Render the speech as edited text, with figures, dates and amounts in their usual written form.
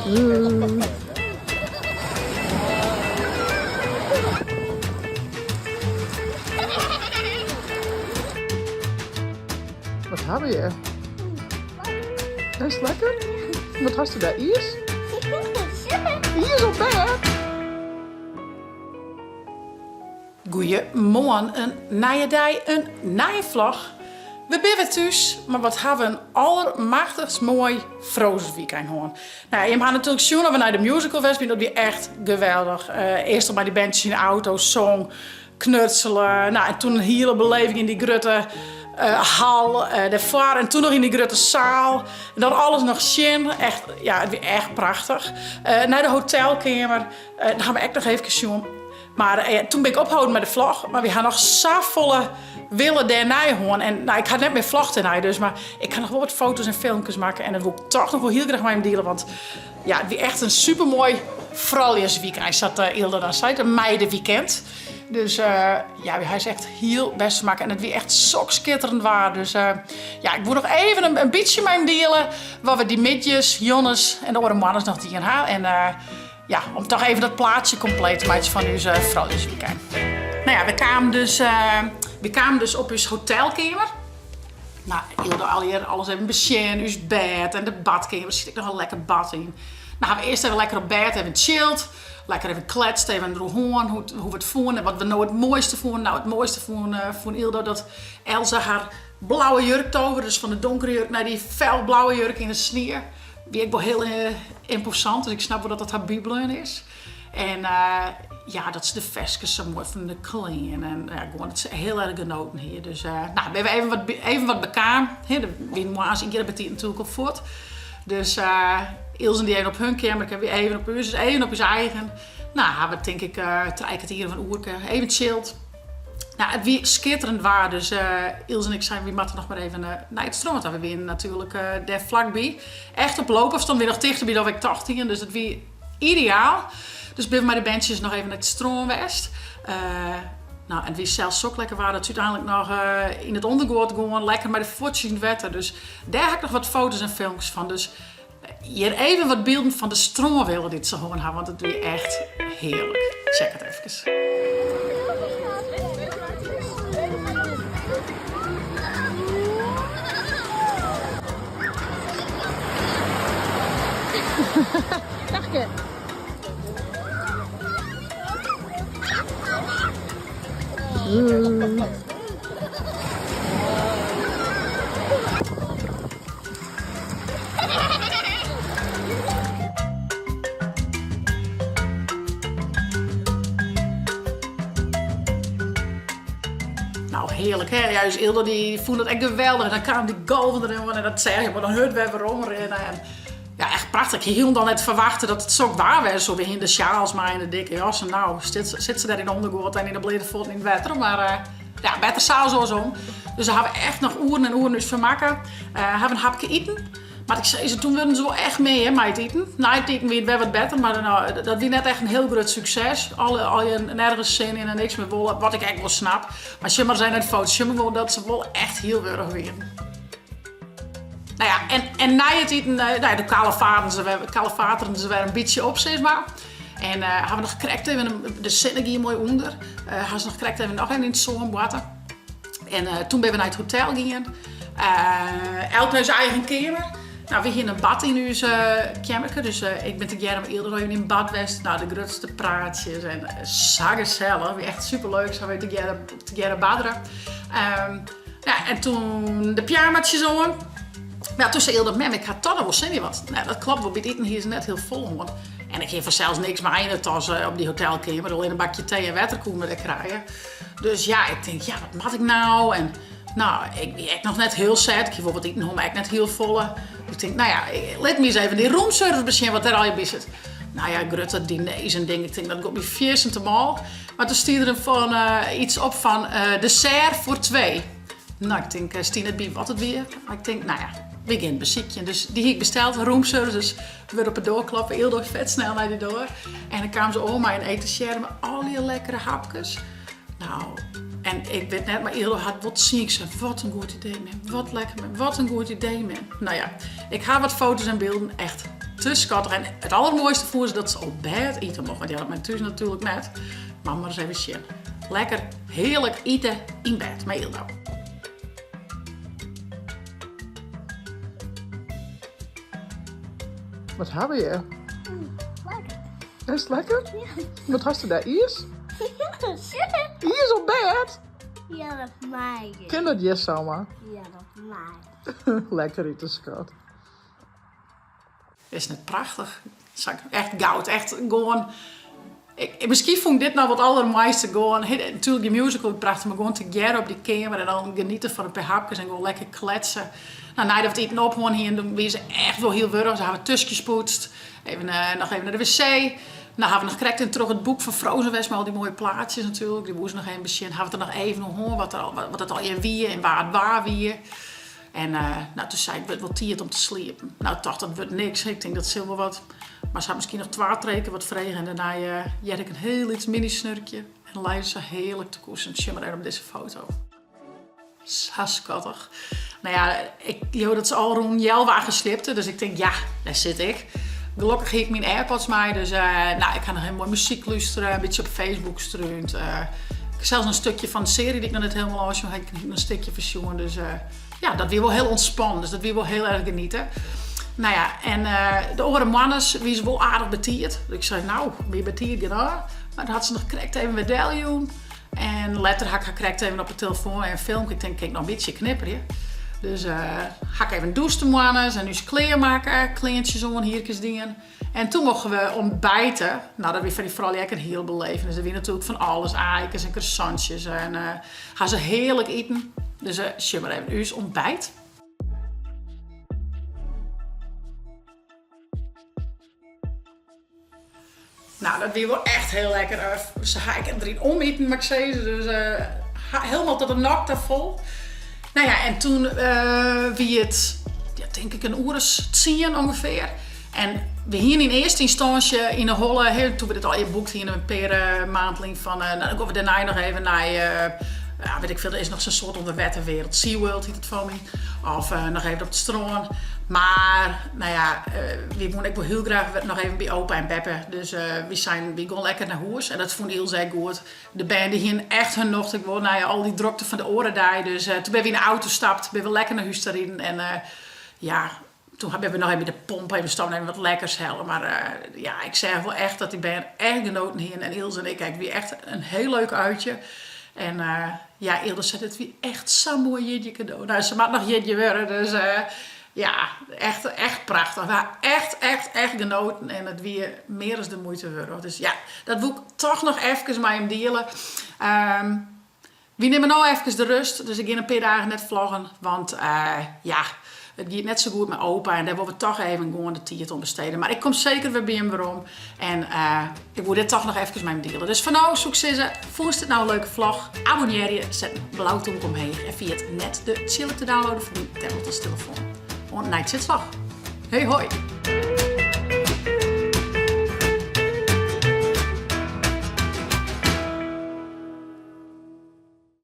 Wat hawwe je? Is it lekker? Wat hasto dêr? Iis? Iis op bêd? Goeiemoarn, in nije dei, in nije vlog. We binne wer thús, mar wat hawwe we in allermachtichst moai Frozen weekend hân. Nou ja, jim ha natuerlik sjoen dat we nei de musical west binne, dat wie echt geweldich. Uh, earst al mei dy bandsjes yn de auto, song, knutselen. Nou, en toen in hiele beleving yn dy grutte uh, hal uh, dêrfoar en toen noch yn dy grutte saal. En dan alles noch sjen. Echt, ja, it wie echt prachtich. Uh, nei de hotelkeamer, uh, dan ha we ek noch eefkes sjoen. Mar toen bin ik opholden mei de vlog. Mar wy ha noch safolle wille dêrnei hân. En nou, ik ha net mear vlogd dêrnei dus, mar ik ha noch wol wat foto's en filmkes makke. En dat wol ik toch noch wol hiel graach mei jim diele, want ja, it wie echt in supermoai frouljuswykein, sa't Ilda dan seit, in meideweekend. Dus ja, wy ha ús echt hiel bêst fermakke en it wie echt sok skitterend waar. Dus ja, ik woe noch even in, in bytsje mei jim diele wat we dy middeis, jûns en de oare moarns noch dien ha. En ja, om toch even dat plaatsje kompleet te meitsjen fan ús frouljuswykein. Nou ja, we kamen dus, we kamen dus op ús hotelkeamer. Nou, Ilda allegear alles even besjen, ús bêd en de badkeamer, der sit ek noch in lekker bad yn. Nou, ha we earst even lekker op bêd even chilled, lekker even kletst, even deroer hân hoe't, hoe we it fûnen en wat we no it moaiste fûnen. Nou, it moaiste fûn, fûn Ilda dat Elsa har blauwe jurk tovere, dus fan de donkere jurk nei dy felblauwe jurk yn de snie. Wie ek wol hiel ymposant, dus ik snap wol dat dat har bybleaun is. En ja, dat se de ferskes sa moai fûnen, de klean en ja, gewoan dat se hiel erch genoten hie. Dus nou, binne we even wat, even wat bekaam. Hè, we wienen moarns yn de tiid natuerlik al fuort. Dus Ilse en dy even op hun keamer, en wy even op ús, dus even op ús eigen. Nou, ha we tink ik trije kertier of in oerke even chilled. Nou, it wie skitterend waar, dus Ilse en ik seinen, wy moatte noch mar even nei it strân ta. We wienen natuerlik dêr flakby. Echt op loopafstân, wie noch tichterby dan ik tocht hie, dus it wie ideaal. Dus binne we mei de berntsjes noch even nei it strân west. Nou, en it wie sels sok lekker waar dat se úteinlik noch yn it ûnderguod gongen, lekker mei de fuotsjes yn it wetter. Dus dêr ha ik noch wat foto's en filmkes fan. Dus hjir even wat bylden fan de strânwille dy't se hân ha, want it wie echt hearlik. Check it efkes. Dagke. Nou, hearlik hè. Ja, ús Ilda dy fûn it ek geweldich. Dan kamen dy golven deroan en dat seach je, mar dan hurd wer werom rinne. En ja, echt prachtich. Ik hie hielendal net ferwachte dat it sok waar wêze soe. We hiene de sjaals mei en de dikke jassen. Nou, sit, sit se dêr yn de ûnderguod en yn de bleate fuotten yn it wetter. Mar uh, ja, better sa as oarsom. Dus we hawwe echt noch oeren en oeren ús fermakke. Uh, hawwe in hapke iten. Mar ik sei se, toen wurden se wol echt mear mei it iten. Nei it iten wie it wer wat better, mar nou, dat wie net echt in hiel grut sukses. Alle, al je nergens sin yn en niks mear wolle, wat ik ek wol snap. Mar sjoch mar ris even nei de foto's, sjoch mar wol dat se wol echt hiel wurch wienen. Nou ja, en, en nei it iten, nou ja, de kalefateren se wer in bytsje op, sis mar. En uh, hawwe we noch krekt even, de sinne gie moai ûnder, uh, ha se noch krekt even noch even yn it sân boarte. En uh, toen binne we nei it hotel gien. Uh, elk nei syn eigen keamer. Nou, we hiene in bad yn ús keammerke, dus ik bin tegearre mei Ilda even yn bad west. Nou, de grutste praatsjes en sa gesellich. Wie echt superleuk, sa we tegearre, tegearre baddere. Um, ja, en toen de pyjamatsjes oan. Ja, toen sei Ilda, mem, ik ha toch noch wol sin yn wat. Nou, dat klopt wol, by it iten hie se net hiel folle hân. En ik hie fansels niks mei yn de tas op dy hotelkeamer, allinne in bakje tee en wetter koene we dêr krije. Dus ja, ik tink, ja, wat moat ik nou? En nou, ik wie ek noch net hiel set. Ik hie wol wat iten hân, mar ek net hiel folle. Dus ik tink, nou ja, lit my ris even dy roomservice besjen wat dêr allegear by sit. Nou ja, grutte diners en dingen. Ik tink, dat giet my fierstente mâl. Mar toen stie der fan, iets op fan dessert foar twee. Nou, ik tink, stie net by wat it wie. Mar ik tink, nou ja, we gean it besykjen. Dus dy hie ik besteld, roomservice. Dus wurdt op 'e doar kloppe, Ilda fet snel nei dy doar. En dan kaam se oan mei in etazjêre mei allegear lekkere hapkes. Nou, en ik wit net, mar Ilda hat wol tsien kear sein, wat in goed idee, mem. Wat lekker, mem. Wat in goed idee, mem. Nou ja, ik ha wat foto's en bylden, echt. Te skattich. En it allermoaiste fûn se dat se op bêd ite mocht. Want ja, dat mei thús natuerlik net. Mar mar ris even sjen. Lekker, hearlik ite yn bêd mei Yldau. Wat hawwe je? Lekker. Is it lekker? Ja. Wat hast dêr iis? Iis op bêd? Ja, dat mei. Kin dat hjir samar? Ja, dat mei. Lekker ite, skat. Is net prachtich? Echt goud, echt gewoan. Ik, miskien fûn ik dit noch it allermoaiste gewoan. Natuerlik dy musical prachtich, mar gewoan tegearre op dy keamer en dan geniete fan in pear hapkes en gewoan lekker kletse. Nou, neidat we it iten op hân hiene, dan wie se echt wol hiel wurch. Se hawwe tuskjes poetst, even, noch even nei de wc. Nou hawwe we noch krekt even troch it boek fan Frozen west mei al dy moaie plaatsjes natuerlik. Dy woe se noch even besjen. Hawwe we it der noch even oer hân wat, wat it allegear wie en wa't wa wie. En nou, toen sei ik, wurdt wol tiid om te sliepen. Nou, tocht dat wurdt niks. Ik tink dat sil wol wat. Mar se hat miskien noch twa, trije kear wat frege en dêrnei hearde ik in hiel lyts mini-snurkje. En lei se hearlik te koesen. Sjoch mar even op dizze foto. Sa skattich. Nou ja, ik leau dat se al rûn healwei achten sliepte, dus ik tink, ja, dêr sit ik. Gelokkich hie ik myn AirPods mei, dus nou, ik ha noch hiel moai muzyk lústere, in bytsje op Facebook strúnd. Sels in stikje fan de searje dy't ik noch net hielendal ôfsjoen ha, ik noch in stikje fersjoen. Dus ja, dat wie wol hiel ûntspannen, dus dat wie wol hiel erch geniete. Nou ja, en de oare moarns wie se wol aardich betiid. Ik sei, nou, wie betiid genôch. Mar dan hat se noch krekt even wer deljûn. En letter ha ik har krekt even op de telefoan en in filmke. Ik tink, kin ik noch in bytsje knipperje. Dus ha ik even dûst de moarns en ús klearmakke, kleantsjes oan, hierkes dien. En toen mochten we ontbijten. Nou, dat wie foar dy froulju ek in hiel belevenis. Der wie natuerlik fan alles, aaikes en croissantjes. En ha se hearlik iten. Dus sjoch mar even, ús ontbijt. Nou, dat wie wol echt hiel lekker. Se ha ek deryn omiten, moat ik sizze. Dus hielendal tot de nok ta fol. Nou ja, en toen wie it, ja, tink ik in oere as tsien ûngefear. En we hiene yn earste ynstânsje yn 'e holle, he, toen we dit allegear boekt hiene in pear maand lyn, fan nou, dan gean we dêrnei noch even nei, ja, weet ik veel, der is noch sa'n soart ûnderwetterwereld, SeaWorld hjit it foar my. Of noch even op it strân. Mar, no ja, wy woene ek wol hiel graach noch even by opa en beppe. Dus wy seinen, wy gean lekker nei hûs. En dat fûn Ilse ek goed. De bern dy hiene echt hun nocht ek wol, nei al dy drokte fan de oare dei. Dus toen binne wy yn de auto stapt, binne we lekker nei hûs ta riden. En ja, toen binne we noch even by de pomp even stopt en even wat lekkers helle. Mar ja, ik seach wol echt dat dy bern echt genoten hiene. En Ilse en ik ek. It wie echt in hiel leuk uitje. En ja, Ilse sei, dit wie echt sa'n moai jierdeikado. No, se moat noch jierdei wurde, dus ja, echt, echt prachtich. We ha echt, echt, echt genoten en it wie mear as de muoite wurdich. Dus ja, dat woe ik toch noch efkes mei jim diele. Wy nimme no efkes de rust, dus ik gean in pear dagen net vloggen, want ja, it giet net sa goed mei opa en dêr wolle we toch even gewoan de tiid oan bestede. Mar ik kom seker wer by him werom en ik woe dit toch noch efkes mei jim diele. Dus foar no soe ik sizze, fûnst it no in leuke vlog? Abonnearje, set in blau tûmke omheech en ferjit net de tsjillik te downloaden foar dyn tablet of telefoan. Oant nei tsjinslach. Hei hoi!